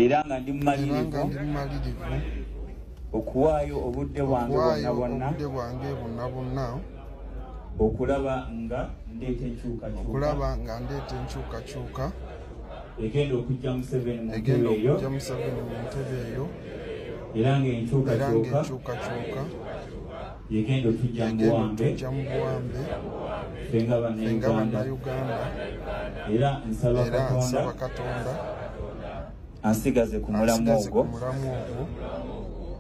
Era nga ndi Era nga mumalirivu ndi mumalirivu okuwaayo obudde bwange okuwaayo bwonna bwonna obudde bwange bwonna bwonna okulaba nga ndeeta enkyukakyuka okulaba nga ndeeta enkyukakyuka egenda okujja Museveni mu ntebe egenda eyo okujja Museveni mu ntebe eyo era era ng'enkyukakyuka ng'enkyukakyuka yegenda otujja mu egenda buwambe otujja mu buwambe ffe nga ffe nga Bannayuganda. Bannayuganda. Era nsaba Era Katonda nsaba Katonda ansigaze ku mulamu ansigaze ogwo ku mulamu ogwo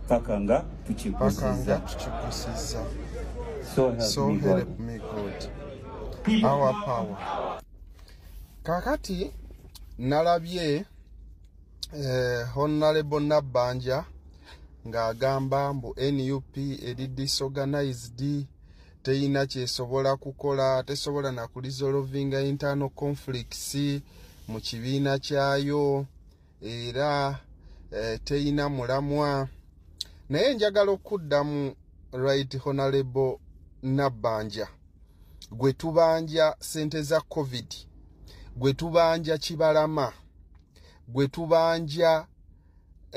paka nga paka nga tukigusizza. tukigusizza. So help So me God. help me God. Our power. Kakati nalabye Honorable Nabbanja ng'agamba mbu NUP eri disorganized, teyina kyesobola kukola, tesobola na kuresolvinga internal conflicts mu kibiina kyayo, era teyina mulamwa. Naye njagala okuddamu Right Honorable Nabbanja, gwe tubanja sente za COVID, gwe tubanja Kibalama, gwe tubanja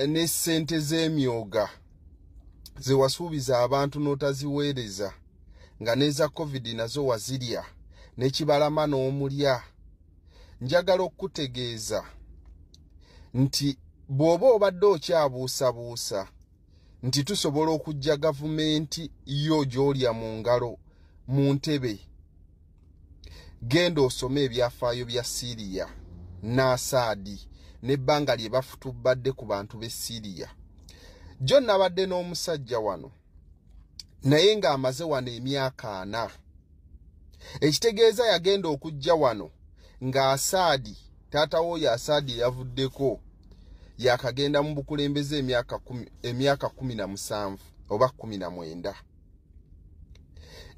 ne sente z'emyoga ze wasuubiza abantu n'otaziweereza, nga n'eza COVID nazo wazirya, ne Kibalama n'omulya. Njagala okukutegeeza nti bw'oba obadde okyabuusabuusa nti tusobola okuggya gavumenti yo gy'olya mu ngalo mu ntebe, genda osome ebyafaayo bya Siriya n'Asaadi n'ebbanga lye bafutubbadde ku bantu b'e Siriya. Jjo nabadde n'omusajja wano naye ng'amaze wano emyaka 4, ekitegeeza yagenda okujja wano ng'Asaadi, taata w'oyo Asaadi eyavuddeko, yakagenda mu bukulembeze emyaka 17 oba 19.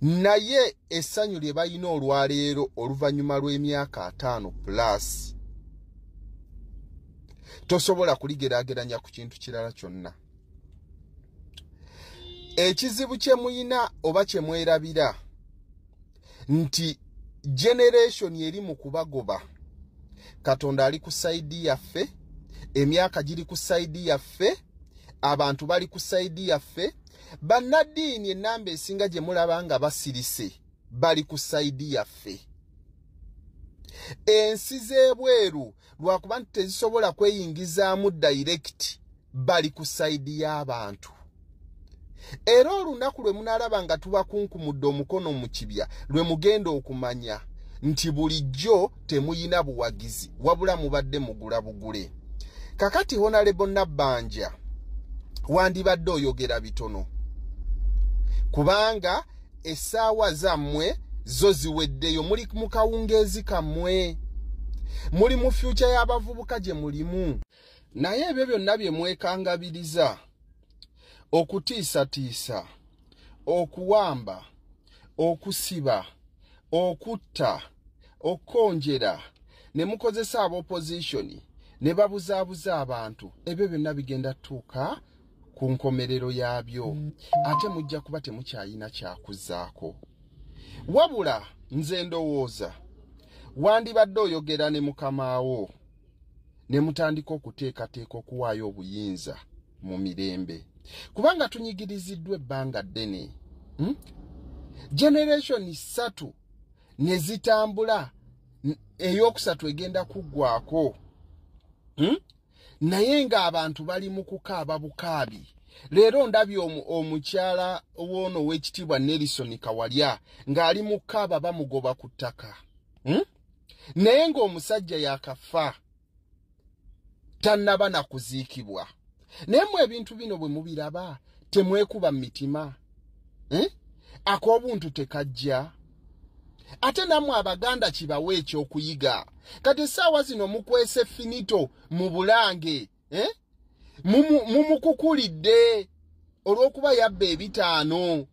Naye essanyu lye balina olwaleero oluvannyuma lw'emyaka 5 plus tosobola kuligeraageranya ku kintu kirala kyonna. Ekizibu kye muyina oba kye mwerabira nti generation eri mu kubagoba, Katonda ali ku sayidi yaffe, emyaka giri ku sayidi yaffe, abantu bali ku sayidi yaffe, bannaddiini ennamba esinga gye mulaba nga basirise bali ku sayidi yaffe. Ensi z'ebweru lwakuba nti tezisobola kweyingizaamu direct, bali ku sayidi y'abantu. Era olunaku lwe munaalaba nga tubakunkumudde omukono mu kibya, lwe mugenda okumanya nti bulijjo temuyina buwagizi, wabula mubadde mugula bugule. Kakati Honorable Nabbanja, wandibadde oyogera bitono, kubanga essaawa zammwe zo ziweddeyo, muli mu kawungeezi kammwe, muli mu future y'abavubuka gye mulimu. Naye ebyo byonna bye mwekangabiriza, okutiisatiisa, okuwamba, okusiba, okutta, okukonjera, ne mukozesa ab'opposition ne babuzaabuza abantu, ebyo byonna bigenda tuuka ku nkomerero yaabyo, ate mujja kuba temukyayina kyakuzzaako. Wabula nze ndowooza wandibadde oyogera ne mukamaawo ne mutandika okuteekateeka okuwaayo obuyinza mu mirembe, kubanga tunyigiriziddwa ebbanga ddene. Generation 3 ne zitambula, eyokusatu egenda kuggwako. Naye ng'abantu bali mu kukaaba bukaabi. Leero ndabye omukyala w'ono ow'ekitiibwa Nelson Kawalya ng'ali mu kukaaba bamugoba ku ttaka. Naye ng'omusajja yakafa tannaba na kuziikibwa. Naye mmwe ebintu bino bwe mubiraba temwekuba mu mitima. Ak'obuntu tekajja. Ate nammwe Abaganda kibawe ekyokuyiga. Kati essaawa zino mukwese finito mu Bulange, Mumukukulidde olw'okuba yabba 5.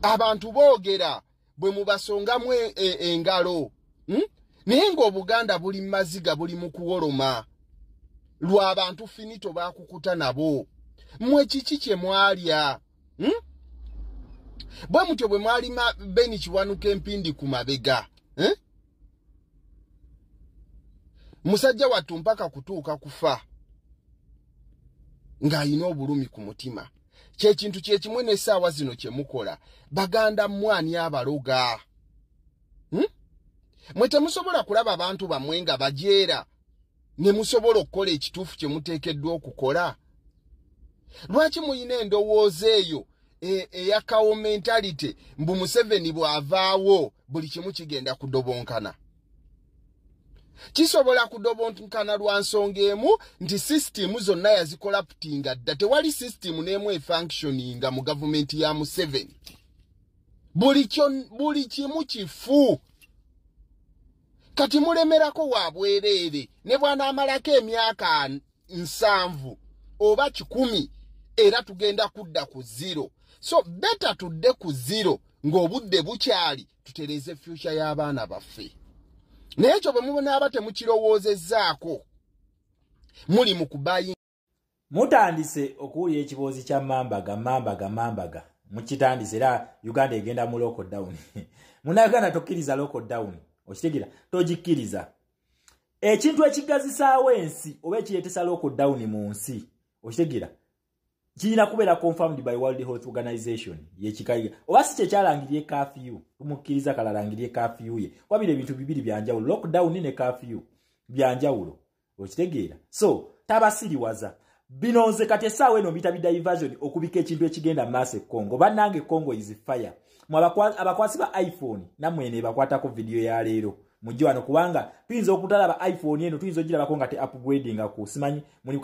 Abantu boogera bwe mubasongamu engalo. Naye ng'Obuganda buli maziga, buli mu kuwoloma lw'abantu finito baakukuta nabo. Mmwe kiki kye mwalya? Bwe mutyo bwe mwalima Beni Kiwanuka empindi ku mabega. Musajja wattu mpaka kutuuka kufa ng'alina obulumi ku mutima. Kyekintu kyekimu n'essaawa zino kye mukola. Baganda mmwani abaloga. Mwe temusobola kulaba abantu bammwe nga bajeera ne musobola okukola ekituufu kye muteekeddwa okukola. Lwaki muyina endowooza eyo eya cow mentality mbu Museveni bw'avaawo buli kimu kigenda kudobonkana? Kisobola kudobonkana lwa nsonga emu nti sisitimu zonna yazicollaptinga dda. Tewali sisitimu n'emu efunctioninga mu gavumenti ya Museveni. Buli kimu kifu. Kati mulemerako wa bwereere ne bw'anaamalako emyaka 70 oba 100 era tugenda kudda ku zero. So better tudde ku zero ng'obudde bukyali, tutereeze future y'abaana baffe. Naye ekyo bwe munaaba temukirowoozezzaako, muli mu kubayi. Mutandise okuwulira ekiboozi kya mambaga mambaga mambaga, mukitandise era Uganda egenda mu lockdown. Munnayuganda tokkiriza lockdown, okitegeera? Togikkiriza. Ekintu ekigazisaawo ensi oba ekireetesa lockdown mu nsi, okitegeera, kirina kubeera confirmed by World Health Organization yekikayiga oba si kyekyalangirye curfew. Tumukkiriza kalalangirye curfew ye wabira. Ebintu bibiri byanjawulo, lockdown ne curfew byanjawulo, okitegeera? So tabasiriwaza bino. Nze kati essaawa eno mbiyita diversion, okubika ekintu ekigenda mu maaso e Congo. Bannange, Congo is fire. Mwe abakwasi ba iPhone, nammwe eno ebakwatako vidiyo ya leero, mujje wano, kubanga tuyinza okutalaba iPhone eno, tuyinza ogirabako nga te upgradinga ku, simanyi muli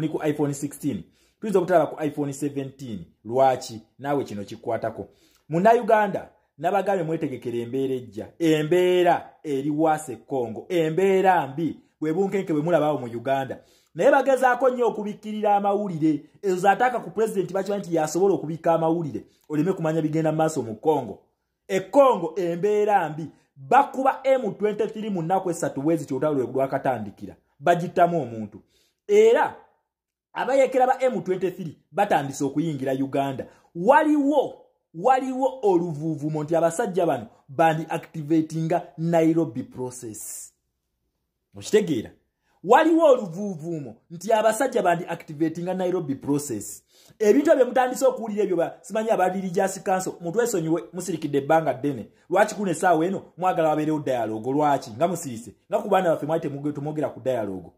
ku iPhone 16, tuyinza obutalaba ku iPhone 17. Lwaki naawe kino kikwatako? Munnayuganda, nabagambye mwetegekera embeera ejja. Embeera eri waase Congo, embeera mbi. Bwe bunkenke bwe mulabawo mu Uganda, naye bagezaako nnyo okubikkirira amawulire. Ezo zaataaka ku pulezidenti, bakimanyi nti yasobola okubikka amawulire oleme kumanya bigenda mu maaso mu Congo. E Congo embeera mbi. Bakuba M23 mu nnaku 3 bwezi kyolutalo lwe lwakatandikira, bagittamu omuntu. Era abayekera ba M23 batandise okuyingira Uganda. Waliwo oluvuuvumo nti abasajja bano bandi activatinga Nairobi process, okitegeera? Waliwo oluvuuvuumo nti abasajja bandi activatinga Nairobi process. Ebintu ebyo mutandise okuwulira ebyo, simanyi aba religious council, mutwesonyiwe, musirikidde ebbanga ddene. Lwaki kuno essaawa eno mwagala wabeerewo dialogue? Lwaki nga musirise nga ku baana baffe mwali temwogera ku dialogue?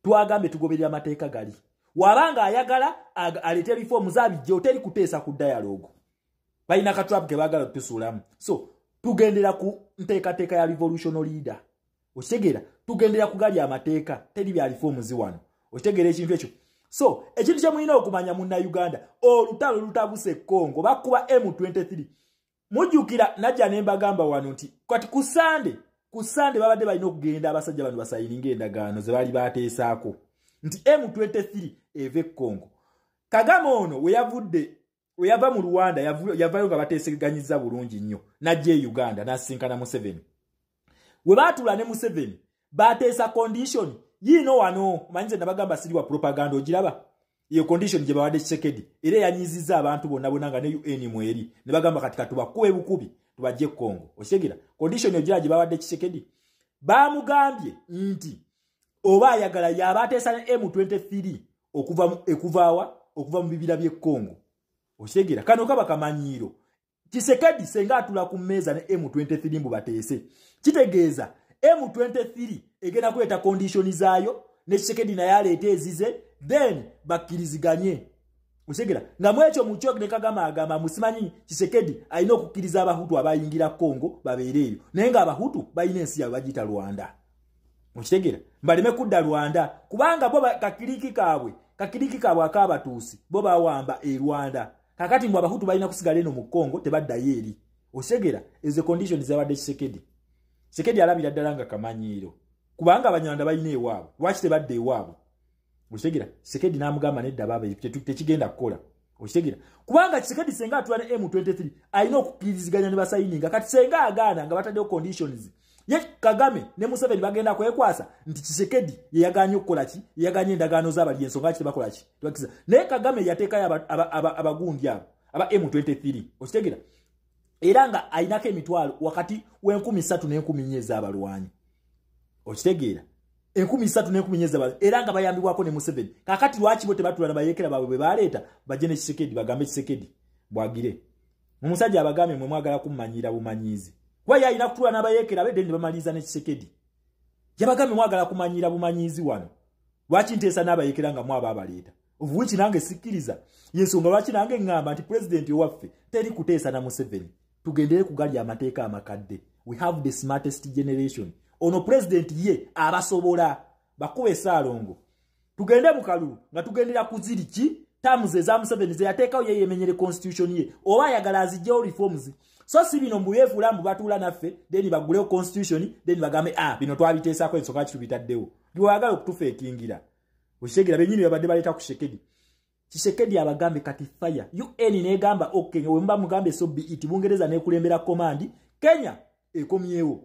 Twagambye tugoberera amateeka gali. Wabanga ayagala aleete reforms abijje, oteri kuteesa ku dialogue. Balina katrap ke baagala tusuulamu. So tugendera ku nteekateeka ya revolutionary leader, okitegeera? Tugendera ku gali amateeka, teri bya reforms wano, okitegeera ekintu ekyo? So ekintu kye mulina okumanya, Munnayuganda, olutalo lutabuse Congo, bakuba M23. Mujjukira najja ne mbagamba wano nti kati ku Sande babadde balina okugenda abasajja bano basayininga endagaano ze baali bateesaako nti M23 eva e Congo. Kagame ono we yavudde, we yava mu Rwanda, yavayo nga bateeseganyiza bulungi nnyo, n'ajja e Uganda n'asisinkana Museveni. We baatuula ne Museveni, bateesa condition yiino wano. Manyize nabagamba siri wa propaganda, ogiraba iyo condition gye bawadde Tshisekedi, era eyanyiizizza abantu bonna bonna nga ne UN mweri, ne bagamba kati katubakuwe bukubi tubajje Congo, okitegeera? Condition ogira gye bawadde Tshisekedi, bamugambye nti oba ayagala yaba ateesa ne M23 okuva ekuvaawa okuva mu bibira by'e Congo, okitegeera? Kano kaba kamanyiiro. Tshisekedi senga atula ku mmeeza ne M23 mbu bateese, kitegeeza M23 egenda kuleeta condition zaayo ne Tshisekedi naye aleeta ezize, then bakkiriziganye, okitegeera? Nga mwekyo mukyo ne Kagame agamba musimanyi Tshisekedi alina okukkiriza Abahutu abayingira Congo babeere eyo, naye ng'Abahutu balina ensi yaabwe bagiyita Rwanda, okitegeera? Baleme kudda Rwanda kubanga bo kakiriki kaabwe ak'Abatuusi bo bawamba e Rwanda. Kakati mbu Abahutu balina kusigala eno mu Congo, tebaddayo eri, okitegeera? Ezo condition zabadde Tshisekedi. Tshisekedi alabira ddala nga kamanyiiro, kubanga Abanyarwanda balina ewaabwe, lwaki tebadda ewaabwe, okitegeera? Tshisekedi n'amugamba nedda baaba, tekigenda kukola, okitegeera? Kubanga Tshisekedi senga atula ne M23 alina okukkiriziganya ne basayininga. Kati senga agaana nga bataddewo conditions, ye Kagame ne Museveni bagenda kwekwasa nti Tshisekedi yeyaganye okukola ki, yeyaganye endagaano z'abali, ensonga ki tebakola ki, tebakkiriza. Naye Kagame yateekayo abagundi abo aba M23, okitegeera? Era nga ayinako emitwalo wakati w'enkumi ssatu n'enkumi nnya ez'abalwanyi, okitegeera? 3,400 era nga bayambibwako ne Museveni. Kakati lwaki bo tebatula na bayekera baabwe bwe baleeta bajje ne Tshisekedi bagambe Tshisekedi bwagire. Omusajja abagambe mwe mwagala kumanyira bumanyizi. Kuba yalina kutula n'abayekera be then bamaliza ne Tshisekedi. Yabagambe mwagala kumanyira bumanyizi wano. Lwaki nteesa n'abayekera nga mwaba abaleeta? Of which nange sikkiriza. Yensonga lwaki nange ŋŋamba nti pulezidenti owaffe teri kuteesa na Museveni. Tugendere kugali amateeka amakadde. We have the smartest generation. Ono president ye abasobola bakuwe Ssalongo. Tugende mu kalulu nga tugendera kuziri ki terms eza Museveni ze yateekawo ye yemenyere constitution ye oba ayagala azigyewo reforms. So si bino mbuyefuula mbu batuula naffe then bagulewo constitution then bagambe bino twabiteesaako ensonga ki tubitaddewo. Gyewagala okutufeekingira. Okitegeera bennyini babadde baleeta ku Tshisekedi. Tshisekedi abagambe kati fire. UN negamba okay we mba mugambe so be it. Bungereza nekulembera command Kenya ekomyewo.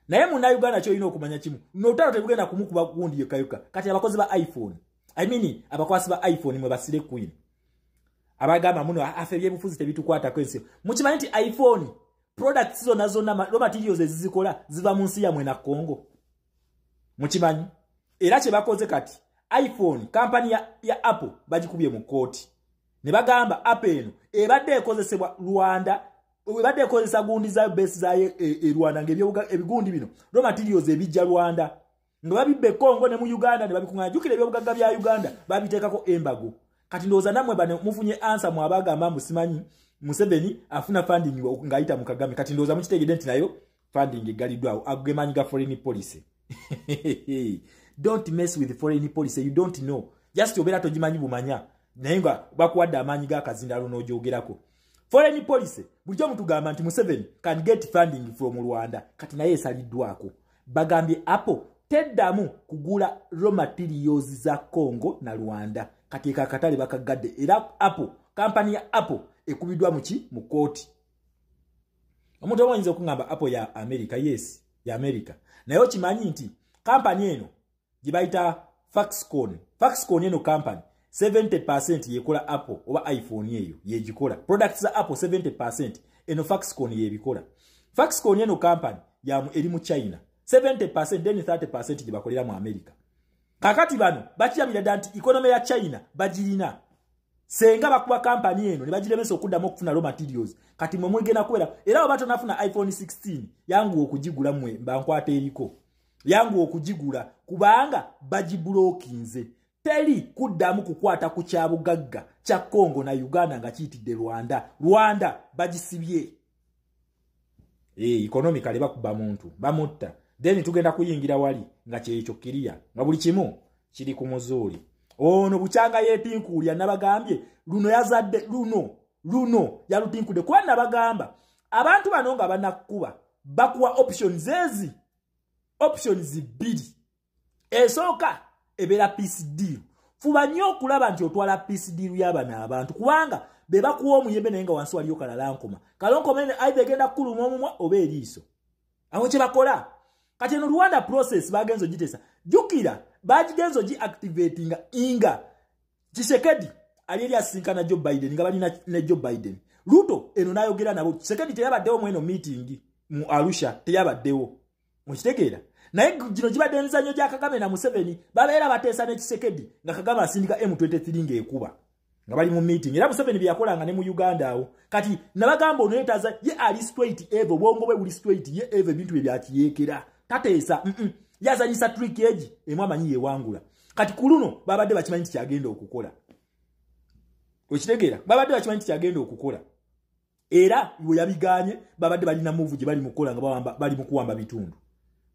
Naye munnayuganda ky'olina okumanya kimu, n'olutalo tebugenda kumukuba gundi yokka yokka. Kati abakozi ba iPhone, I mean abakwasi ba iPhone mwe basire queen abagamba muno afe ebyebufuzi tebitukwatako ensi. Mukimanyi nti iPhone products zonna zonna raw materials ezizikola ziva mu nsi yammwe na Congo. Mukimanyi? Era kye bakoze kati iPhone kampani ya Apple bagikubye mu kooti ne bagamba Apple eno ebadde ekozesebwa Rwanda, ebadde ekozesa gundi zayo base zayo e Rwanda ng'ebigundi bino raw materials ebijja Rwanda nga babibba e Congo ne mu Uganda ne babikuŋŋaanya. Jjukira ebyobugagga bya Uganda babiteekako embargo. Kati ndowooza nammwe bano mufunye answer mwe abagamba mbu simanyi Museveni afuna funding ng'ayita mu Kagame. Kati ndowooza mukitegedde nti nayo funding eggaliddwawo. Ago ge maanyi ga foreign policy. Don't mess with foreign policy, you don't know. Just obeera togimanyi bumanya naye nga bakuwadde amaanyi g'akazindalo n'ogyogerako. Foreign policy bulijjo mutugamba nti Museveni can get funding from Rwanda. Kati naye esaliddwako. Bagambye Apple teddamu kugula raw materials za Congo na Rwanda. Kati akatale bakagadde era Apple kampani ya Apple ekubiddwa muki mu kooti. Omuntu omu ayinza okungamba Apple ya America. Yes, ya America. Naye okimanyi nti kampani eno gye bayita Foxconn. Foxconn eno kampani 70% yekola Apple oba iPhone eyo yegikola. Products za Apple 70% eno Foxconn yebikola. Foxconn eno kampani ya eri mu China 70% then 30% gye bakolera mu America. Kakati bano bakirabira ddala nti economy ya China bagirina. Senga bakuba kampani eno ne bagiremesa okuddamu okufuna raw materials. Kati mwe mwegenda kubeera era oba tonafuna iPhone 16 yanguwa okugigula mmwe mba nkwata eriko. Yanguwa okugigula kubanga bagibulokinze. Teri kuddamu kukwata ku kyabugagga kya Congo na Uganda nga kiyitidde Rwanda. Rwanda bagisibye. Economically bakuba muntu bamutta. Then tugenda kuyingira wali nga kyekyo kiriya nga buli kimu kiri ku muzuuli. Ono bukyanga yeetinkuulya nabagambye luno yazadde luno yalutinkudde kuba nabagamba abantu bano nga banakkuba bakuwa options ezi options bbiri. Esooka ebeera peace deal. Fuba nnyo okulaba nti otwala peace deal y'abano abantu kubanga be bakuwa omuyembe naye nga wansi waliyo kalalankoma. Kalankoma eno either egenda kukuluma omumwa oba eriiso. Awo kye bakola. Kati eno Rwanda process bagenze ogiteesa. Jjukira bagigenze ogiactivatinga inga Tshisekedi ali eri asisinkana Joe Biden nga balina ne Joe Biden. Ruto eno n'ayogera nabo. Tshisekedi teyabaddewo mu eno meeting mu Arusha, teyabaddewo. Mukitegeera? Naye gino gibadde emizannyo gya Kagame na Museveni babeera bateesa ne Tshisekedi nga Kagame asindika M23 ng'ekuba nga bali mu meeting. Era Museveni bye yakolanga ne mu Uganda awo. Kati nabagamba ono yeetaaza ye ali straight evo obwongo bwe buli straight ye evo ebintu bye byakiyeekera. Tateesa yazanyisa trick egi emu amanyi yewangula. Kati ku luno babadde bakimanyi nti kyagenda okukola. Okitegeera? Babadde bakimanyi nti kyagenda okukola. Era bwe yabiganye babadde balina move gye bali mukola nga bali mu kuwamba bitundu.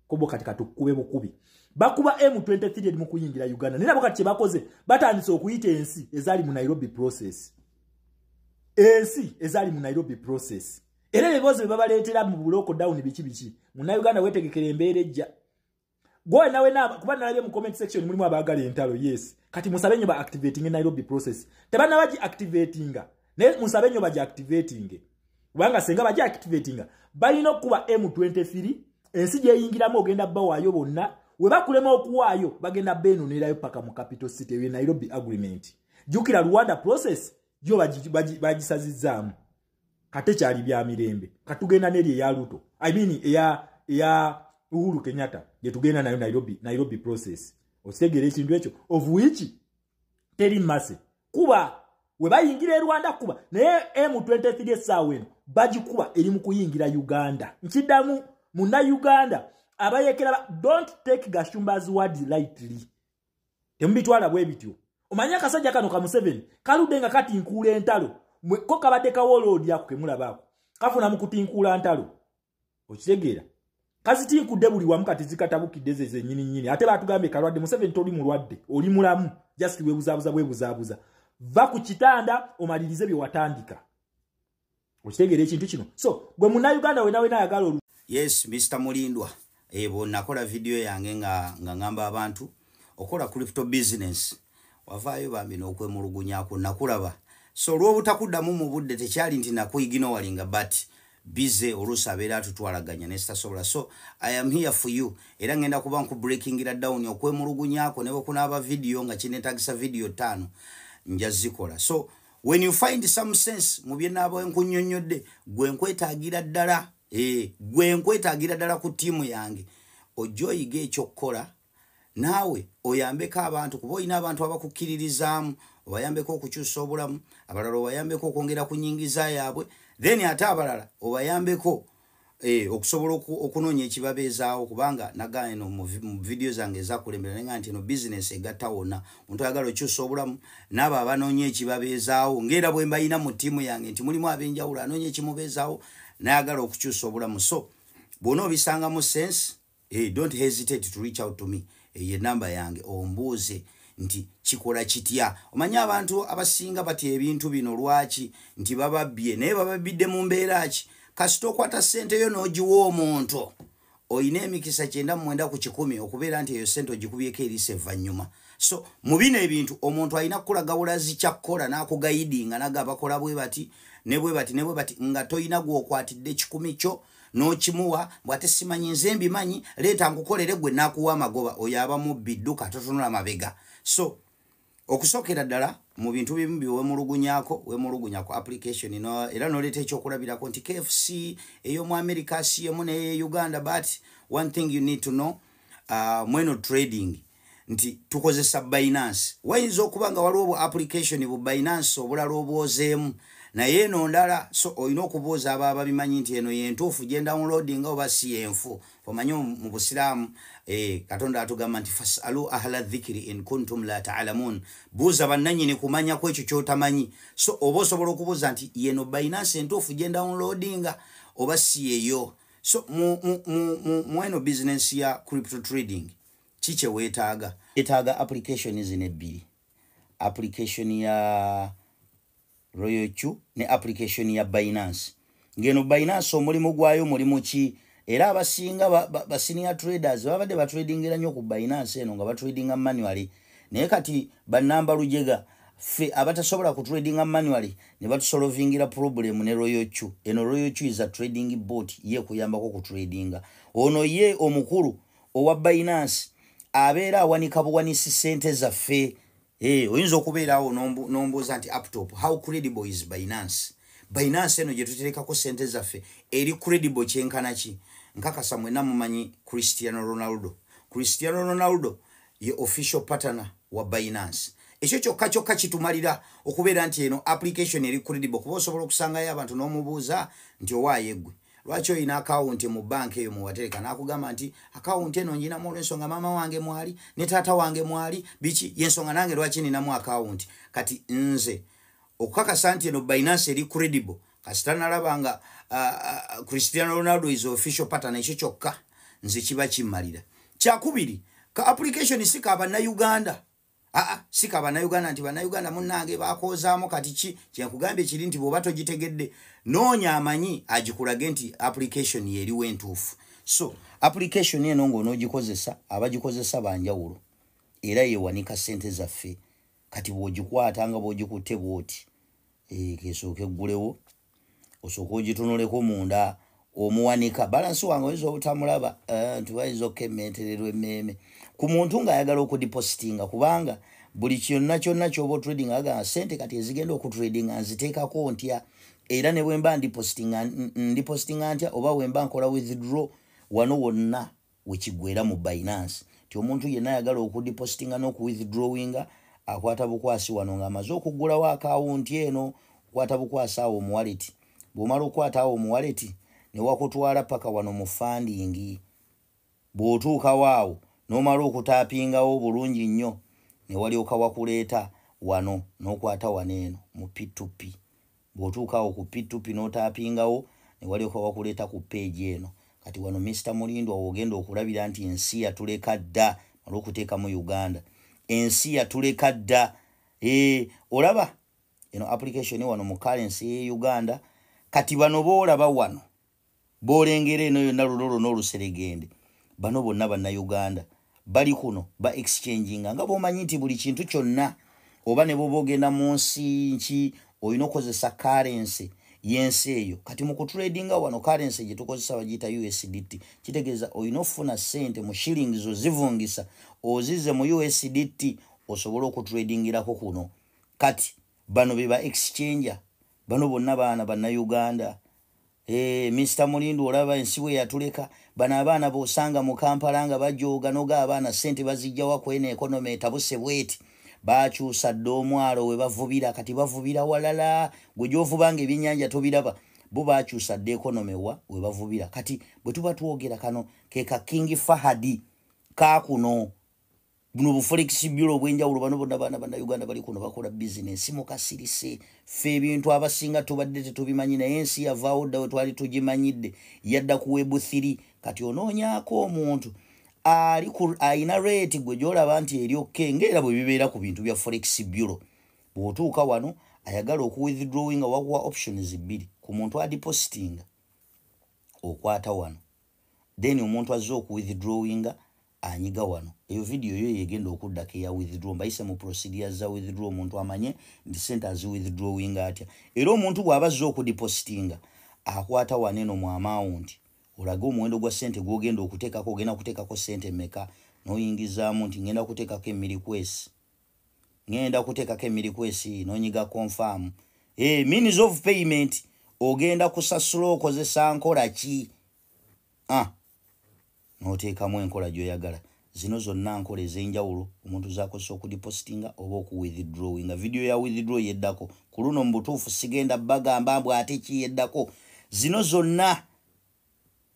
Kobo kati katukube bukubi. Bakuba M23 eri mu kuyingira Uganda. Naye nabo kati kye bakoze batandise okuyita ensi ezaali mu Nairobi process. Ensi ezaali mu Nairobi process. Era ebibuuzo bye babaleetera mu buloko down biki biki. Munnayuganda weetegekera embeera ejja. Gwe nawe na kuba nalabye mu comment section mulimu abaagala entalo. Yes. Kati musabe nnyo ba activating Nairobi process. Tebanna bagi activatinga. Naye musabe nnyo bagi activating. Kubanga senga bagi activatinga balina okuba M23 ensi gyeyingiramu ogenda bawaayo bonna. We bakulema okuwaayo bagenda beenonerayo paka mu capital city eyo Nairobi agreement. Jjukira Rwanda process yo bagisazizzaamu. Kate kyali bya mirembe. Katugenda n'eri eya Ruto. I mean eya Uhuru Kenyatta gyetugenda nayo Nairobi process. Okitegeera ekintu ekyo? Of which teri mase kuba we bayingira e Rwanda kuba naye M23 essaawa eno bagikuba eri mu kuyingira Uganda. Nkiddamu, Munnayuganda abayekera, don't take Gashumba's word lightly. Temubitwala bwe bityo. Omanye akasajja kano ka Museveni kaludde nga katinkuula entalo, ko kabadde ka warlord ako kemulabaako kafuna mu kutinkuula ntalo. Okitegeera? Kazitinkudde buli wamu, kati zikatabukidde ze zennyini nnyini. Ate batugambye kalwadde. Museveni, toli mulwadde, oli mulamu, just webuzaabuza bwebuzaabuza. Va ku kitanda omalirize bye watandika. Okitegeera ekintu kino? So gwe Munnayuganda wena wena ayagala olu Yes, Mr Mulindwa, ebo nakola video yange nga ngamba abantu okola crypto business, wavaayo bambi n'okwemulugunyako, nakulaba. So olw'obutakuddamu mu budde, tekyali nti nakuignoringa, but busy oluusi abeera atutwalaganya nesitasobola. So I am here for you, era ngenda kuba nkubreakingira down okwemulugunyako. Ne bwekunaaba video nga kinetagisa video 5, nja zikola. So when you find some sense mu byenaaba nkunnyonnyodde, gwe nkwetaagira ddala, gwe nkwetaagira ddala ku ttiimu yange, ojja oyiga ekyokukola naawe oyambeko abantu, kuba olina abantu abakukkiririzaamu, obayambeko okukyusa obulamu, abalala obayambeko okwongera ku nyingiza yaabwe, then ate abalala obayambeko okusobola okunoonya ekibabeezaawo. Kubanga nagaa eno mu vidiyo zange ezakulembera nenga nti eno bizinesi egatta wonna, omuntu ayagala okyusa obulamu n'abo abanoonya ekibabeezaawo, ng'era bwe mbayina mu ttiimu yange nti mulimu ab'enjawulo, anoonya ekimubeezaawo n'ayagala okukyusa obulamu. So bw'ona obisangamu sense, don't hesitate to reach out to me. Eyo enamba yange, ombuuze nti kikola kitya. Omanye abantu abasinga batya ebintu bino. Lwaki? Nti bababbye. Naye bababbidde mu mbeera ki? Kasita okwata ssente yo n'ogiwa omuntu, oyina emikisa 99% okubeera nti eyo ssente ogikubyeko eriisa evvannyuma. So mu bino ebintu omuntu alina kukulaga bulazi kyakkola n'akuguidinga, naga bakola bwe bati ne bwe bati ne bwe bati, nga toyina gw'okwatidde 100 kyo n'okimuwa bw'ate simanyi nze mbimanyi, leeta nkukolere gwe n'akuwa amagoba. Oyo aba mubbi, dduka, totunula mabega. So okusookera ddala mu bintu bimu byewemulugunyako, wemulugunya ku application no, era noleeta ekyokulabirako nti KFC ey'omu America si emu neye Uganda. But one thing you need to know, mweno trading nti tukozesa Binance. Wayinza okuba nga waliwo bu application bu Binance obulala obwozeemu, naye eno ndala. So olina okubuuza aba babimanyi nti eno yentuufu gye downloading oba si yenfu. Omanyi mu Busiraamu, Katonda atugamba nti fasalu ahla dhikiri in kuntum la taalamun, buuza bannannyini kumanya ku ekyo kyotamanyi. So oba osobola okubuuza nti yeno Binance entuufu gye downloadinga oba si yeyo. So mu eno business ya crypto trading, ki kye weetaaga? Weetaaga application zino ebbiri, application ya Royal Q ne application ya Binance. Ngeno Binance omulimu gwayo mulimu ki? Era abasinga ba senior traders babadde batradingira nnyo ku Binance eno nga batradinga manually, naye kati banamba lujega ffe abatasobola kutradinga manually ne batusolvingira problem ne Royal Q. Eno Royal Q is a trading bot, ye kuyambako kutradinga. Ono ye omukulu owa Binance abeera awanika buwanisi ssente zaffe. Oyinza okubeerawo n'ombuuza nti uptop, how credible is Binance? Binance eno gye tuterekako ssente zaffe eri credible kyenkana ki? Nkakasa mwenna mumanyi Cristiano Ronaldo. Cristiano Ronaldo ye official partner wa Binance. Ekyo kyokka kyokka kitumalira okubeera nti eno application eri credible, kuba osobola okusangayo abantu n'omubuuza nti owaayo eggwe, lwaki olina akawunti mu banka eyo muwatereka? N'akugamba nti akawunti eno njinamu olw'ensonga maama wange mwali ne taata wange mwali, biki yensonga nange lwaki ninamu akawunti. Kati nze okukakasa nti eno Binance eri credible, kasita nalaba nga Cristiano Ronaldo is official partner, ekyo kyokka nze kiba kimmalira. Kyakubiri, ka application si ka Bannayuganda. Aa, si ka Bannayuganda nti Bannayuganda munnange bakoozaamu. Kati ki kyenkugambye kiri nti bw'oba togitegedde, noonya amanyi agikulage nti application yeriwo entuufu. So application eno ng'onoogikozesa, abagikozesa banjawulo, era yewanika ssente zaffe. Kati bw'ogikwata nga bw'ogikutte bw'oti, kesooka eggulewo, osooka ogitunuleko munda. Omuwanika balance wange oyinza obutamulaba, nti bayinza okukemmentererwa emmeeme ku muntu ng'ayagala okudepositinga, kubanga buli kyonna kyonna kyoba otrading agamba sente kati ezigenda okutradinga nziteekako ntya, era ne bwe mba ndipositinga, ndipositinga ntya, oba bwe mba nkola withdraw wano wonna. Wekigwera mu Binance ti omuntu yenna ayagala okudepositinga n'okuwithdrawinga akwata bukwasi wano ng'amaze okuggulawo akawunti eno, okwata bukwasi awo mu wallet. Bw'omala okukwata awo mu wallet, ne wakutwala paka wano mu funding. Bw'otuukawo awo n'omala okutaapingawo bulungi nnyo, ne walyoka wakuleeta wano n'okwata wano eno mu P2P. Bw'otuuka awo ku P2P n'otaapingawo, ne walyoka wakuleeta ku page eno. Kati wano, Mr Mulindwa, w'ogenda okulabira nti ensi yatuleka dda. Mala okuteekamu Uganda, ensi yatuleka dda. Olaba eno application wano mu currency ye Uganda. Kati bano boolaba wano, boolengera eno yonna, luno lwonna oluseregende, bano bonna Bannayuganda bali kuno ba exchanginga. Nga bw'omanyi nti buli kintu kyonna, oba ne bwoba ogenda mu nsi nki, olina okukozesa currency y'ensi eyo. Kati mu kutradinga wano, currency gye tukozesa bagiyita USDT. Kitegeeza olina okufuna ssente mu shillings, ozivungisa ozizze mu USDT, osobole okutradingirako kuno. Kati bano be ba exchanger, bano bonna baana Bannayuganda. Mr Mulindu, olaba ensi bwe yatuleka. Bano abaana b'osanga mu Kampala nga bajooga noga abaana ssente bazijjawa kweno economy etabuse bweti? Bakyusa dda omwalo we bavubira, kati bavubira walala. Gwe gy'ovubanga ebyennyanja tobiraba, bo bakyusa dda economy wa we bavubira. Kati bwe tuba twogera, kano ke ka King Fahadi kakuno, buno bu forex bureau obwenjawulo. Bano bonna baana Bannayuganda bali kuno bakola bizinesi. Mukasirise, ffe ebintu abasinga tubadde tetubimanyi, naye ensi yavaawo dda we twali tugimanyidde, yadda ku Web3. Kati onoonyaako omuntu ali ayina rate gwe gyolaba nti eri okay, ngaera bwe bibeera ku bintu bya forex bureau. Bw'otuuka wano, ayagala okuwithdrawinga, wakuwa options bbiri. Ku muntu adepositinga, okwata wano, then omuntu azze okuwithdrawinga anyiga wano. Eyo vidiyo yo yegenda okuddako eya withdraw, mbayise mu procedures za withdraw, omuntu amanye nti sente aziwithdrawinga atya. Era omuntu bw'aba azze okudepositinga, akwata wano eno mu amount, olage omuwendo gwa sente gwogenda okuteekako. Ogenda kuteekako sente mmeka? N'oyingizaamu nti ngenda kuteekako emirikwesi, ngenda kuteekako emirikwesi, n'onyiga confirm. Means of payment, ogenda kusasula okozesa nkola ki? N'oteekamu enkola gy'oyagala. Zino zonna nkola ez'enjawulo omuntu zakozesa okudepositinga oba okuwithdrawinga. Vidiyo ya withdraw yeddako ku luno. Mu butuufu sigenda bagamba mbw ate ki yeddako. Zino zonna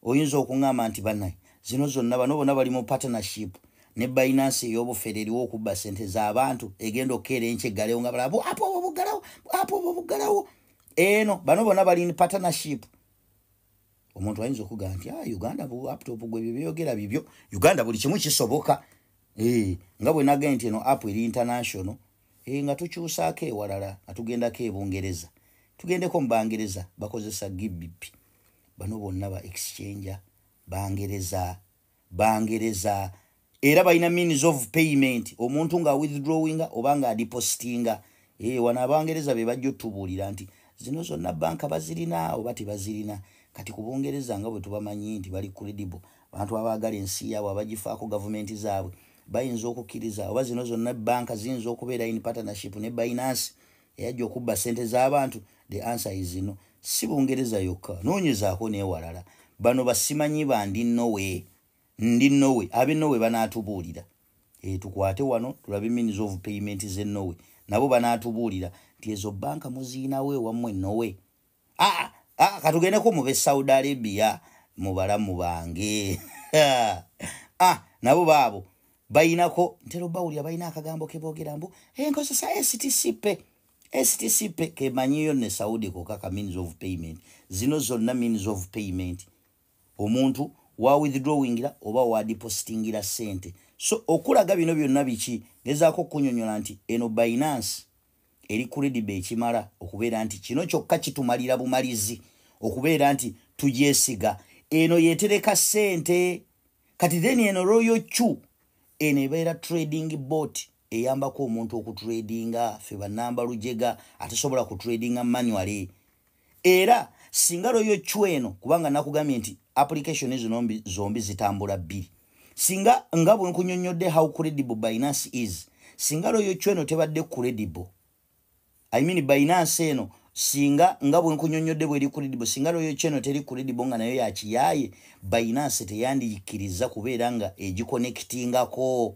oyinza okuŋŋamba nti bannaye, zino zonna, bano bonna bali mu partnership ne Binance ey'obufere eriwo okubba sente z'abantu, egenda okukeera enkya eggalewo nga balaba apo obwo buggalawo, apo obwo buggalawo eno. Bano bonna bali in partnership. Omuntu ayinza okugamba nti, "Ah, Uganda laptop gwe byebyogera bibyo, Uganda buli kimu kisoboka." Nga bwe nagambye nti eno app eri international. Nga tukyusaako ewalala, nga tugendako ebungereza, tugendeko mu Bangereza, bakozesa GBP. Bano bonna ba exchanger Bangereza, Bangereza, era balina means of payment omuntu nga withdrawinga oba nga adepositinga. Wano Abangereza be bajja otubuulira nti zino zonna banka bazirina oba tebazirina. Kati ku Bungereza, nga bwe tubamanyi nti bali credible, abantu abaagala ensi yaabwe, abagifaako, gavumenti zaabwe bayinza okukkiriza oba zino zonna banka ziyinza okubeera in partnership ne Binance eyajja okubba sente z'abantu? The answer is no. Si Bungereza yokka, noonyezaako n'ewalala. Bano basimanyi ba ndi Norway, ndi Norway, ab'e Norway banaatubuulira. Tukwate wano tulabe means of payment z'e Norway. Nabo banaatubuulira nti ezo banka muziinawo ewammwe Norway. Katugendeko mu b'e Saudi Arabia, mu balamu bange. Nabo baabo bayinako, ntera obawulira balina akagambo keboogera mbu enkozesa STC Pay. STC Pay kemanyiyo ne Saudi kokka means of payment. Zino zonna means of payment omuntu wa withdrawingira oba wa depositingira sente. So okulaga bino byonna biki, ngezaako okunyonyola nti eno Binance eri credible ekimala okubeera nti kino kyokka kitumalira bumalizi okubeera nti tugyesiga. Eno yetereka sente. Kati then eno Royal Q, eno ebeera trading bot eyambako omuntu okutradinga. Fe banamba lujega atasobola kutradinga manually. Era singa Royal Q eno, kubanga nakugambye nti application zino zombi zitambula bbiri, singa nga bwe nkunyonnyodde how credible Binance is, singa Royal Q eno tebadde credible, I mean Binance eno Singa nga bwe nkunyonnyodde bweri credible, singa Royal Q eno teri credible nga nayo yakiyaaye, Binance teyandiyikkiriza kubeera nga egiconnectingako,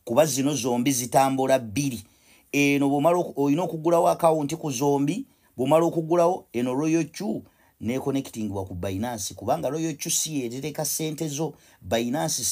kuba zino zombi zitambula bbiri. Eno bwomala olina okugulawo akawunti ku zombi. Bwomala okugulawo eno Royal Q neconnectingibwa ku Binance, kubanga Royal Q si yetereka sente zo Binance.